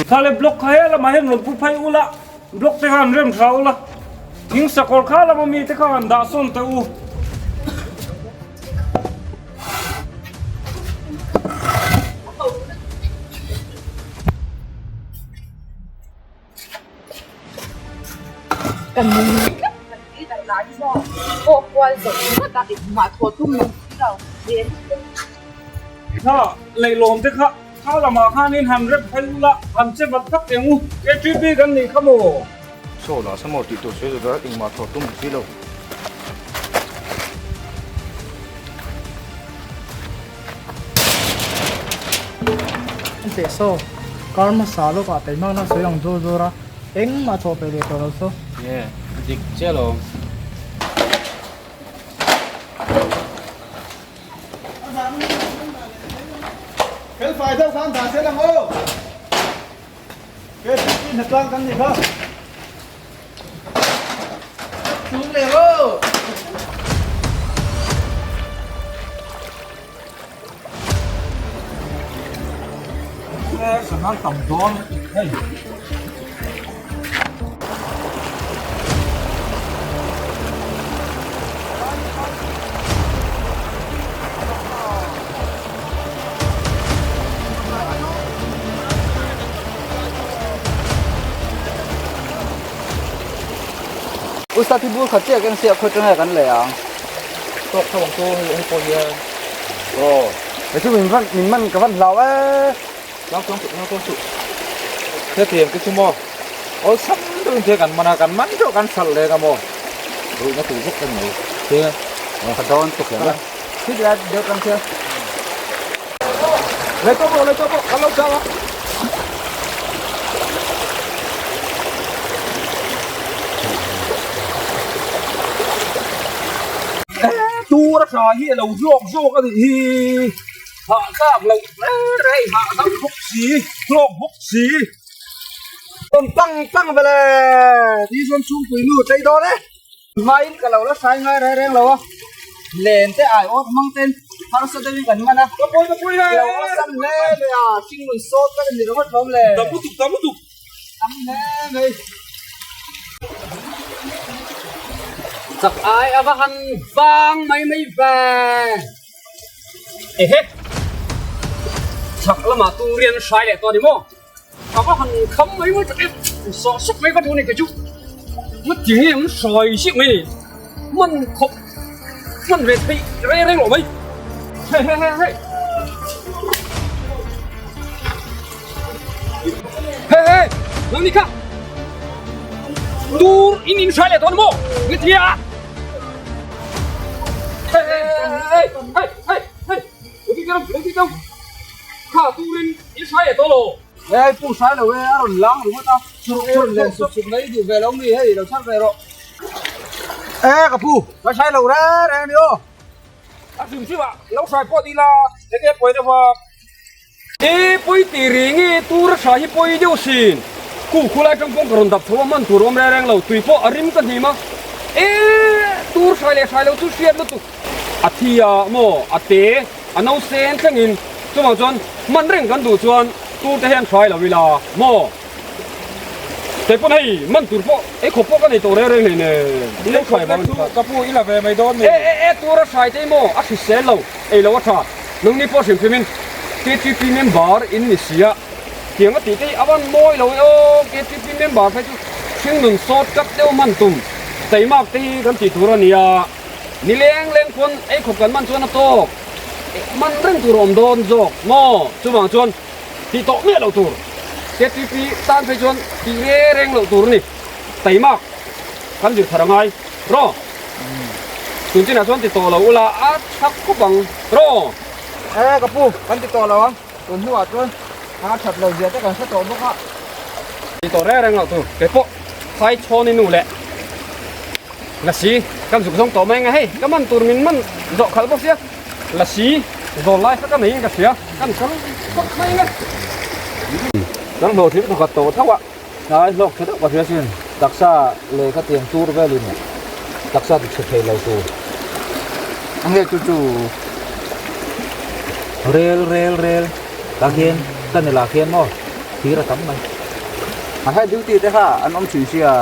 Kha le block kha he lamah hian rawn pu phei ula, block te kha han rem hra ula, thing sakawr kha lama mi te kha han dah sawn teh u. Kan leader lah hi maw pawh kual zawh ringawt a engmah thawh tum lo si lo hle lutuk. Kha leihlawn te kha kha lamah khanin han rep phei ula han che vat vat eng u KTP kan nih kha maw. Saw lah sa maw tih tur sawi zawt a engmah thawh tum si lo. An teh saw, kar hmasa lawkah taihmakna sawi ang zawr zawr a, engmah chawh peih leh tawh lo saw. Nge, a dik chiah lo. Fel fai deuh khan dah zel ang aw. KTP hnatlang kan nih kha. Chung leh aw. Sangan tam dawn hei. Usta thi bur khat chiah keng sia khawi tanga kan lei ang. Tawk tho ang chu hei hei pawh hian. Aw. Hei chu min van min man ka van hlau e. Tlang chuang suh tlang chuang suh. Hre thiam te chu maw. Awlsam deuhin thil kan man a kan man deuh kan hralh leh ang a maw. Ruihna tur vek kan nei. Thil ka dawn tuk hle. Thil deuh deuh kan thil. Lei tawp rawh lei tawp rawh kan lo chang a. Tur a tha hi a lo zawk zawk a nih hi hahthlak loh hle rei hahdam bawk si hlawk bawk si. Rawn pang pang ve le ni chuan chhungpui nu tlei dawn e. Hmain ka lo la hrai ngai reng reng lo a, len te ai awt hmang ten harsa deuhin kan man a. Ka pawi ka pawi le. Lo awlsam hle mai a, hring nun sawt vek a ni ringawt hlawm le. Tam lutuk tam lutuk. Tam hle mai. Chak ai a va han vang mai mai ve. Ehe. Chak lamah turian hrai leh tawh a ni maw? Ka va han kham mai mai tak em, sawh sawk mai ka duh a ni kei chu, nga ti nge an sawi chiah mai ni, man khawp hman ve theih reng reng loh mai, hei hei hei hei hei hei nang ni kha tur in in hrai leh tawh a ni maw, nga ti a hei hei hei hei hei hei lo ti deuh lo ti deuh kha turin. I hrai e tawh lo. Hei pu hrai lo e a rawn lang ringawt a, rawn len sup sup mai duh ve lo mi hei lo chhar ve rawh. E ka pu, ka hrai lo reng reng a ni aw. A hrim hrim ah lo hrai pawh ti la enge pawi deuh a. I pui tih ri nge tur a hrai hi pawi deuh sin. Ku khulai tang pawng ka rawn dap tho a hman tur awm reng reng lo tui pawh a rim ka hnim a. E tur hrai leh hrai lo chu hriat lutuk. A thi a maw a te a no sen thlengin chuvang chuan man reng kan duh chuan tur te hian hrai lo ila maw kei pawn hei man tur pawh ei khawp pawh ka nei tawh reng reng hleinem i lo hrai vang chu ka pu i la ve mai dawn ni e e e tur a hrai te maw a hrisel lo ei lo a tha nangni pawh hrim hrimin KTP member in ni sia tiang a tih te hi a van mawi lo e aw KTP member phei chu hringnun sawt kat deuh hman tum teimak te hi kan tih tur a nia. Ni leng leng pawn ei khawp kan man chuan a tawk man reng tur a awm dawn zawk maw? Chuvang chuan tih tawh miah loh tur KTP tan phei chuan tih re reng loh tur a ni. Taimak kan zir thar a ngai raw. Tun chinah chuan ti tawh lo ula a chhak khawp ang raw. E ka pu kan ti tawh lo ang tun hnuah chuan a that lo zia te kan hre tawh bawk a. Ti tawh reng reng loh tur keipawh Saichhawni nu leh Lasi kan zuk zawng tawh mai ang e hei ka man tur min man zawh khalh bawk sia lasi zawn lai kha ka nei in ka hria kan kal phawt mai ang e. Kan hlawhtling thawkhat tawh tho a hnai hlawk tha deuh ka hria sin taksa leh kha tiang tur velin taksa ti chhe thei lo tur. Ange chu chu rel rel rel tah khian ka nel ah khian maw thir a tam mai. A he duty te kha an awm thin sia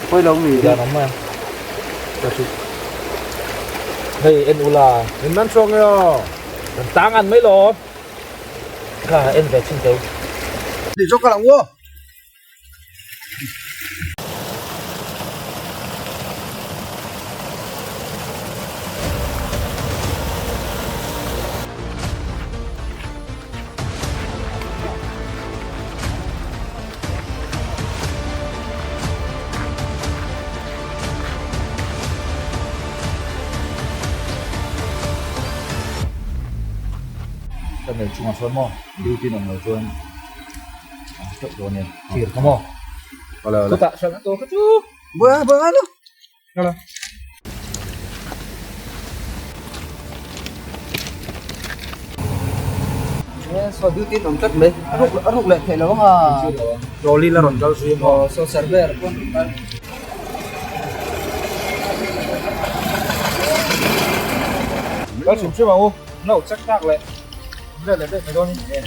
pawi lo mi. Dan awm mai ang. Ka chu. Hei en ula. Min man chuang e aw. Kan tang an mai lo. Kha en ve chin teu. Ti zawk ka lang u. Ka nei chungah sawn maw duty awm lo chuan an teuh dawn e thir kha maw chutah hralhna tur kha chu buai buai ngai lo Saw duty an awm tlat mai a ruk a ruk leh theih loh ang a trolley la rawn kal zui maw aw saw surveyor pawh an rawn kal. Kal hrim hrim ang u no check tak leh leh leh daih mai dawn in.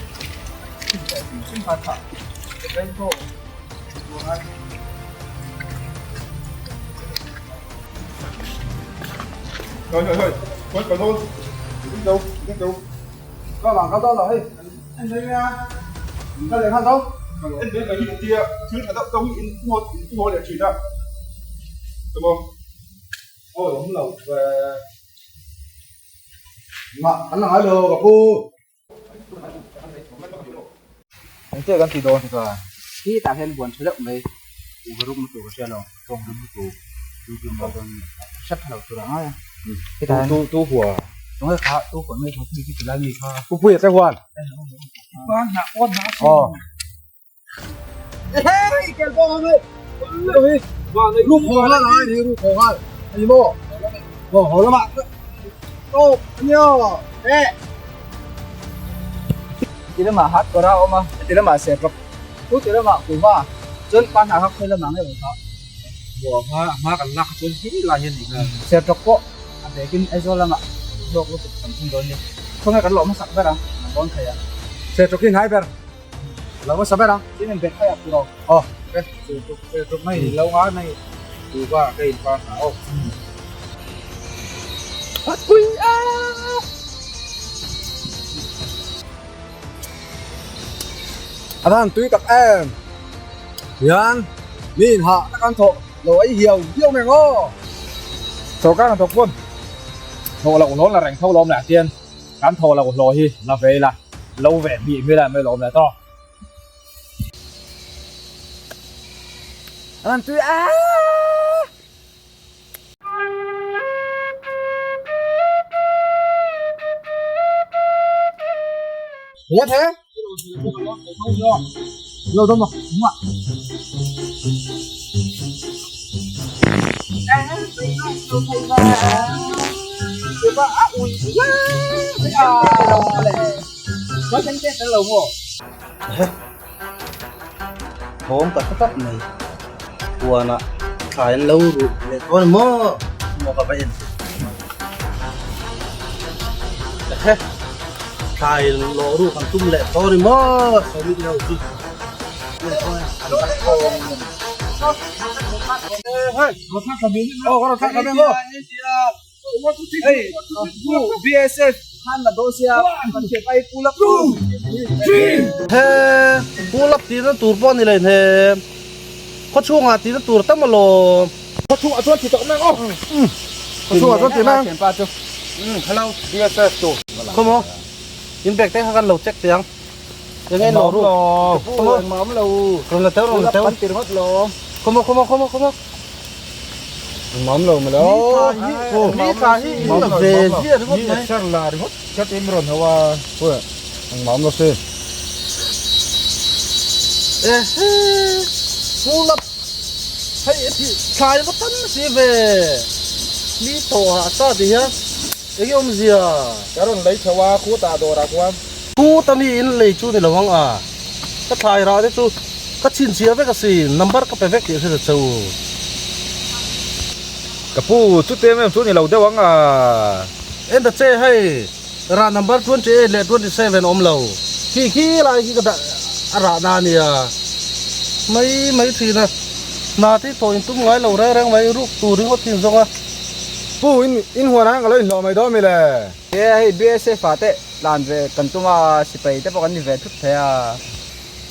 Thôi thôi thôi, thôi còn luôn. Đi đâu, đi đâu. Các bạn các đó là hey, anh thấy nha. Các bạn hát đâu? Em biết là như kia, chứ là đâu đâu in một một để chỉ đó. Đúng không? Ôi, ống lẩu về Mà anh là nói đồ bà cô. Eng chiah kan ti dawn ka. Khi tah hian buan tha deuh mai u rum tur ka hria lo tawng rum tur tu tum lo dawn hre pha lo tur ang a hetah hian Tu tu hua. Tunge kha tu huan nge kha khi ti lai mi kha. Pu puia te huan. Aw. Hey kel pawh ang e. Ru khaw ngal a ni ru khaw ngal a ni maw aw haw lamah tawp a nia eh ti lamah hat kawr a awm a ti lamah ser rawk chu ti lamah kuhva chuan pa hna kha khawi lamah nge awm kha buah hma hma kan lak chuan hi lai hian ni kha ser rawk pawh a bekin Aizawl lamah hlawk lutuk tam thung dawn ni khawnge kan lawm hmasak ber a kan dawn thei a ser rawk hi hnai ber. Lo hmasa ber a, tin in bet phei a puro. Aw, ok. Chu tuk mai lo nga nei tu ba ka in pa hna aw. At pui a! A van tui tak em! Hian mi in hah tak an thawh lo ei hiau hiau mai ang aw! Sorkar hnathawk pawn thawh loh hlawn la reng tho lawm leh tian. Kan thaw lo hlaw hi la ve ila, lo ve hmih hmih lai mai lawm leh tawh. An tui a. Nghe thế. Lâu đâu mà. Đúng ạ. Thawm ka hre tlat mai huanah thlai an lo ruh leh dawn maw maw ka va en ehe thlai lawh ruh kan tum leh dawn ni maw sawi lo chu He pull up tihna tur pawh a ni leh hnem khaw chhungah tihna tur tam alawm. Khaw chhungah chuan ti tak mai ang aw. Khaw chhungah chuan ti mai ang. Hello BSF tu. Khaw maw in bag te kha kan lo check teh ang. Eng nge lo ru. Khaw maw Engmah awm lo. Rawn la teuh rawn la teuh. Kan ti ringawt lo. Khaw maw khaw maw khaw maw khaw maw. Engmah awm lo maw lo. Mi tha hi in la ve ziah ringawt mai. Mi exer la ringawt chat in rawn ho a. Engmah awm lo se. Ehe pull up hei thlai va tam si ve. Mi tawh ah sa ti hian enge awmzia. Ka rawn lei chho a khutah dawrah khuan. Kut a mi in lei chu ni lo ang a, ka thlai rah te chu ka chhinchhiah vek asin, number ka pe vek tih a hre ta cheu. Ka pu, chute em em chu ni lo deuh ang a. En ta che hei, rah number 28 leh 27 awm lo, khi khi lai khi ka dah a rah na a nia. mai mai thin a, hna te hi thawh in tum ngai lo reng reng mai, ruk tur ringawt hi in zawng a. Pu, in in huan ang ka lo inhlawh mai dawn mi le? E hei BSF ah te tlan ve kan tum a, sipai te pawh kan ni ve thut thei a.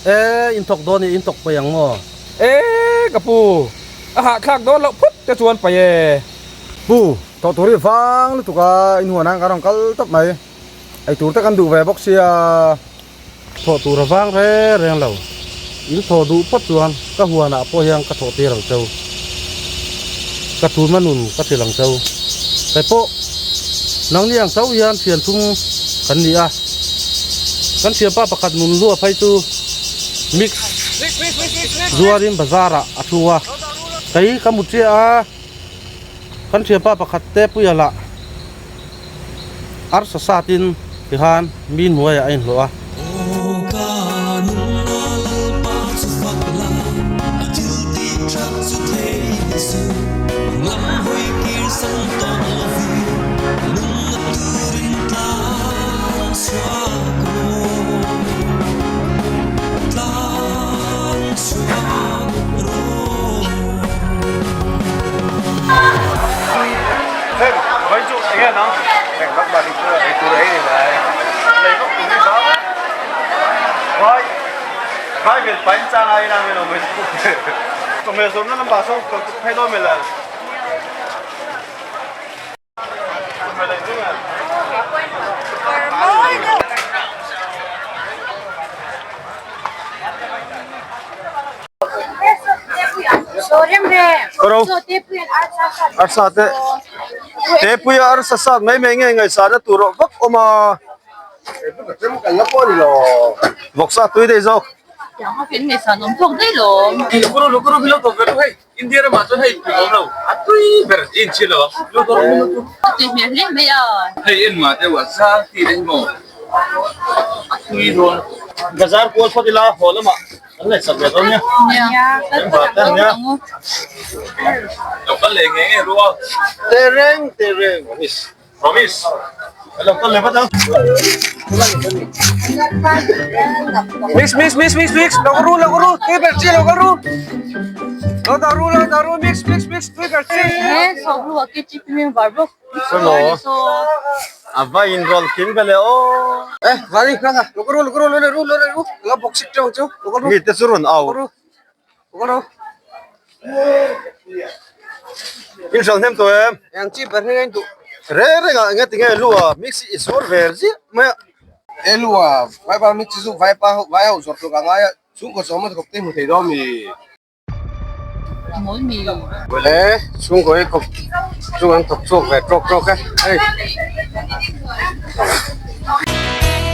E in thawk dawn i in thawk paih ang maw? E ka pu, a hahthlak dawn loh phawt te chuan paih e. Pu, thawh tur hi vang lutuk a, in huan ang ka rawn kal tawp mai. Ei tur te kan duh ve bawk sia. Thawh tur a vang reng reng lo. In thawh duh phawt chuan ka huanah pawh hian ka thawh tir ang cheu. Ka thulma nun ka hrilh ang cheu. Kei pawh nangni ang chauh hian thian thum kan ni a. Kan thianpa pakhat nun lua phei chu mix zuarin bazar ah a thu a. Kei ka mu chiah a, kan thianpa pakhat te puia lah. Arsa satin tikhan mi hnuaiah a inhlawh a. Arsa te te puia arsa sat mai mai nge ngaihsana tur awh vak awm a vawksa tui daih zawk. India ramah chuan hei tui awm lo a tui ber i inchhir lo ang. A tui hmel hle mai a. Hei en mah deuh a zang ti leh hi maw a tui dawn. Bazar kual phawt ila haw lamah kan ngaihsak ve dawn nia. Nia kal phawt ang dawn ang u. Lo kal leh ngei ngei ru a. Tehreng tehreng promise. Promise. Lo kal leh vat ang. Mix mix mix mix mix lo kal ru lo kal ru tui ber chi lo kal ru. Lo dah ru lo dah ru mix mix mix tui ber chi. He sawm ru a KTP member bawk. Saw a va in roll kim ve le aw. Eh vani hranga lo kal ru lo kal ru lo le ru lo le ru lo bawk sik teuh chu lo kal ru. Mi te chu rawn au. Lo kal ru lo kal ru. In hral hnem tawh em? Eng chi ber hi nge in duh? Reng reng ah enge tinge lua mix i zuar ve ziah mai a. E lua vaipa mix chu vaipa ho vai ho zawrh tluk a ngai a chhungkaw chawm a thawk te hmu thei dawn mi. Le chhungkaw hi kawp chu an thawk chhuak ve tawk tawk e hei.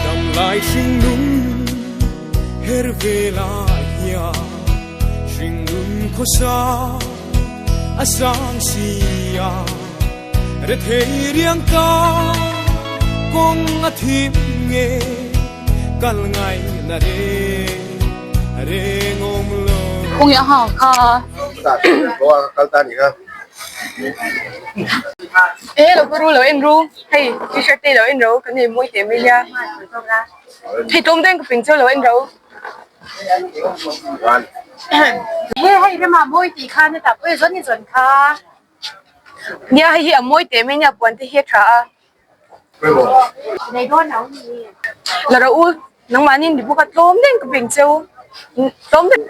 Damlai hringnun her velah hian hringnun khawsa a sang si a rethei riang ta kawng a thim nge kal ngai na reng reng awm lo. Kawng i a hau kha. Kal ta ni kha. E lo ka ru lo en ru hei t-shirt te lo en ro kan nei mawi teh mai nia hei tlawm deuhin ka peng chu lo en ro. He hei rema mawi tih khan a tah pawh i zawn i zawn kha. Nia hei hi a mawi teh mai nia puan te hi a tha a. La rawh u nangmahni ni bawk a tlawm deuhin ka peng cheu tlawm deuh.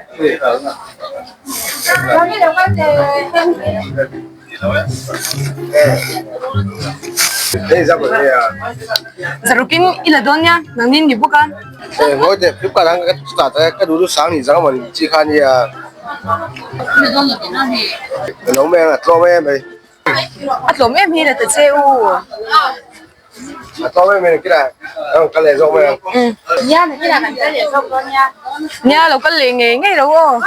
Zarukin i la dawn nia nangni ni bawk a. A tlawm em hi la ta che u. A tlawm em em kila kan kal leh zawk mai ang. Nia na kila kan kal leh zawk dawn nia. Nia lo kal leh ngei ngei lo aw.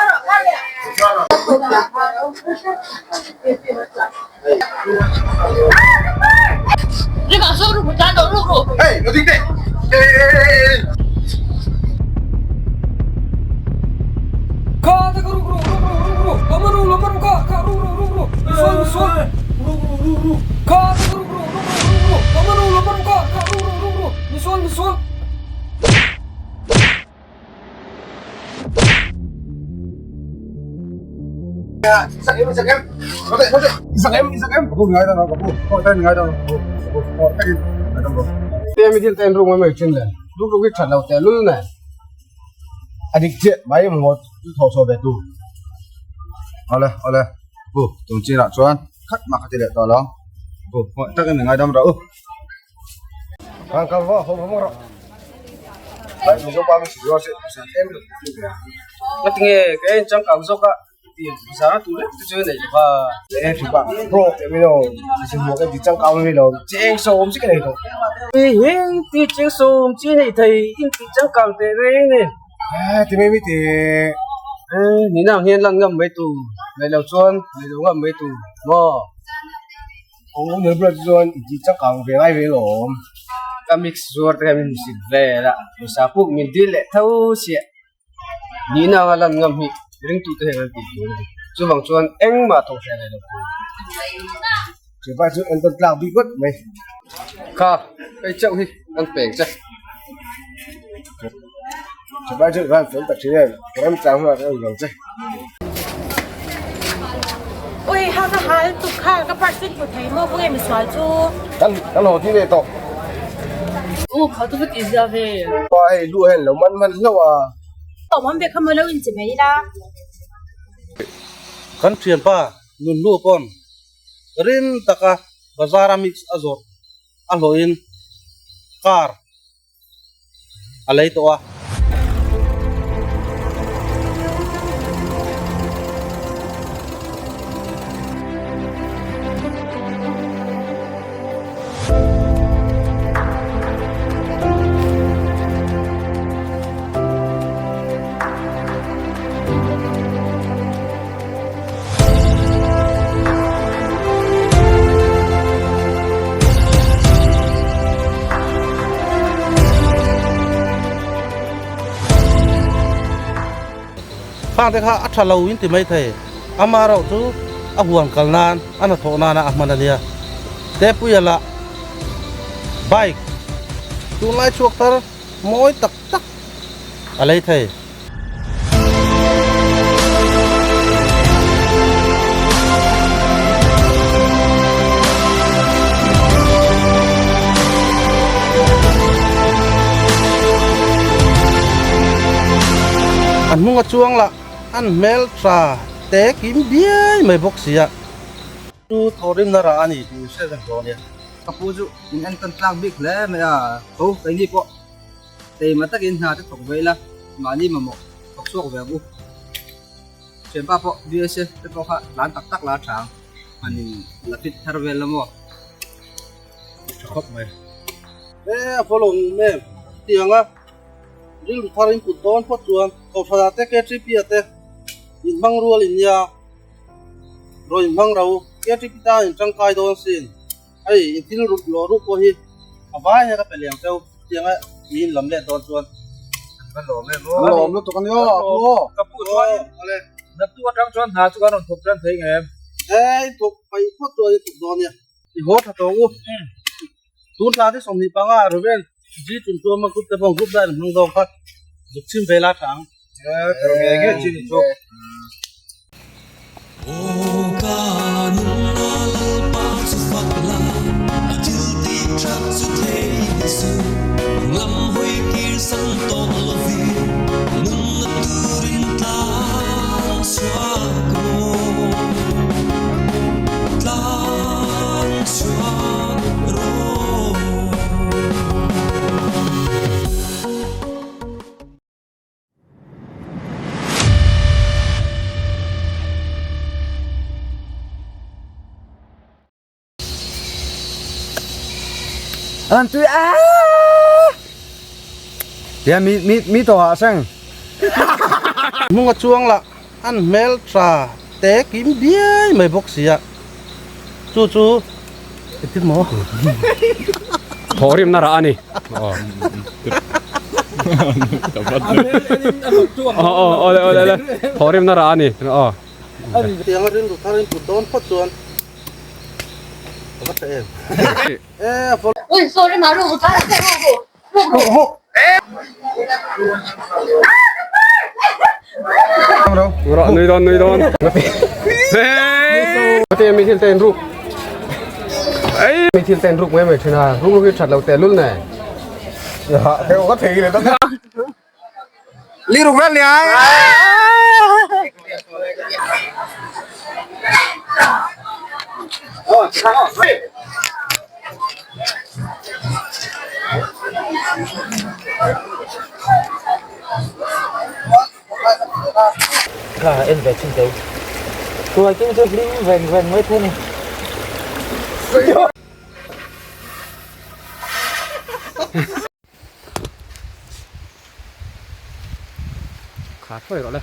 Hey, lo ding teh. Kha ta ka ruk ru ruk ru ruk ru lo ma ru lo ma ru kha kha ruk ru ruk ru misual misual ruk ru ruk ru kha ta ka ruk ru ruk ru ruk ru lo ma ru lo ma ru kha kha ruk ru ruk ru misual misual. Ngatinge ka en changkang zawk a tih zara tur lek te chu nei lova. Heng ti cheng sawm chi nei thei in tih changkang teh reng nen. Nina ang hian lan ngam mai tur nei lo chuan nei lo ngam mai tur maw. Ka mix zuar te kha min hmusit vel a, pawisa puk min dil leh tho chiah. Nihna anga lan ngam hi ringtute hian an tih tur a ni. Chuvang chuan engmah thawh hreh leh lo tur. Kha, hei chauh hi an peng che. Ui ha ka hal tuk kha ka purse in hmu thei maw khawnge misual chu. Kan kan haw thi ve tawh. U kha chu va tih zia ve. Pa hei lu hian lo man man hlauh a. Awm awm ve kha maw lo in che mai ila. Kan thianpa Nunnu pawn rin taka bazar a mix a zawrh a hlawhin car a lei tawh a. Khang te kha a tha lo in ti mai thei ama erawh chu a huan kal nan a hnathawh nana a hman a nia Tepuia lah bike tunlai chhuak thar mawi tak tak a lei thei. A hnung a chuang lah an hmel tha te kim biai mai bawk si a. Chu thawhrimna rah a ni tih in hriat reng dawn nia. Ka pu chu min entawn tlak bik hle mai a, tho keini pawh. Keimah takin hna te thawk ve ila, mahni mamawh thawk chhuak ve ang u. Thianpa pawh BSF te pawh kha tlan tak tak la a tha ang, han in la fit thar vel la maw? Tha khawp mai. E a follow ang em? Tiang a, rilru thar in put dawn phawt chuan Kohhran ah te KTP ah te in hmang rual in nia, rawn in hmang ro KTP tan in tangkai dawn sin. Hei i thil ruk lawh ruk pawh hi a vai hian ka pe liang cheu tianga i in lam let dawn chuan Ka lawm em aw. Ka lawm lutuk ania aw pu aw. Ka pu chuan naktuk atang chuan hna chu kan rawn thawk tan thei nge em? E i thawk paih phawt chuan i thawk dawn nia. I haw tha tawh u. Tun thla te 25 Reverend G Chunchuama group te pawh group daiin an hmang dawn kha zuk chhim ve la tha ang. An tui a Tia mi mi mi to ha sang Hnung a chuang lah an hmel tha te kim biai mai bawk si a chu chu engtin maw Thawhrimna rah a ni. Awle awle awle thawhrimna rah a ni aw. Tiang a rilru thar in put dawn phawt chuan ka va tha em. Ui sorry ma ru ta ru ru ru Nui dawn nui dawn. Te mi thil te in ruk. Mi thil te in ruk mai mai thin a, ruk ruk hi that lo teh lul ne. Ka thei le ta. Li ruk vel ni ai. Kha en ve chin teu. Tuai kim chu hlim veng veng mai thei ni. Kha thuai rawh le.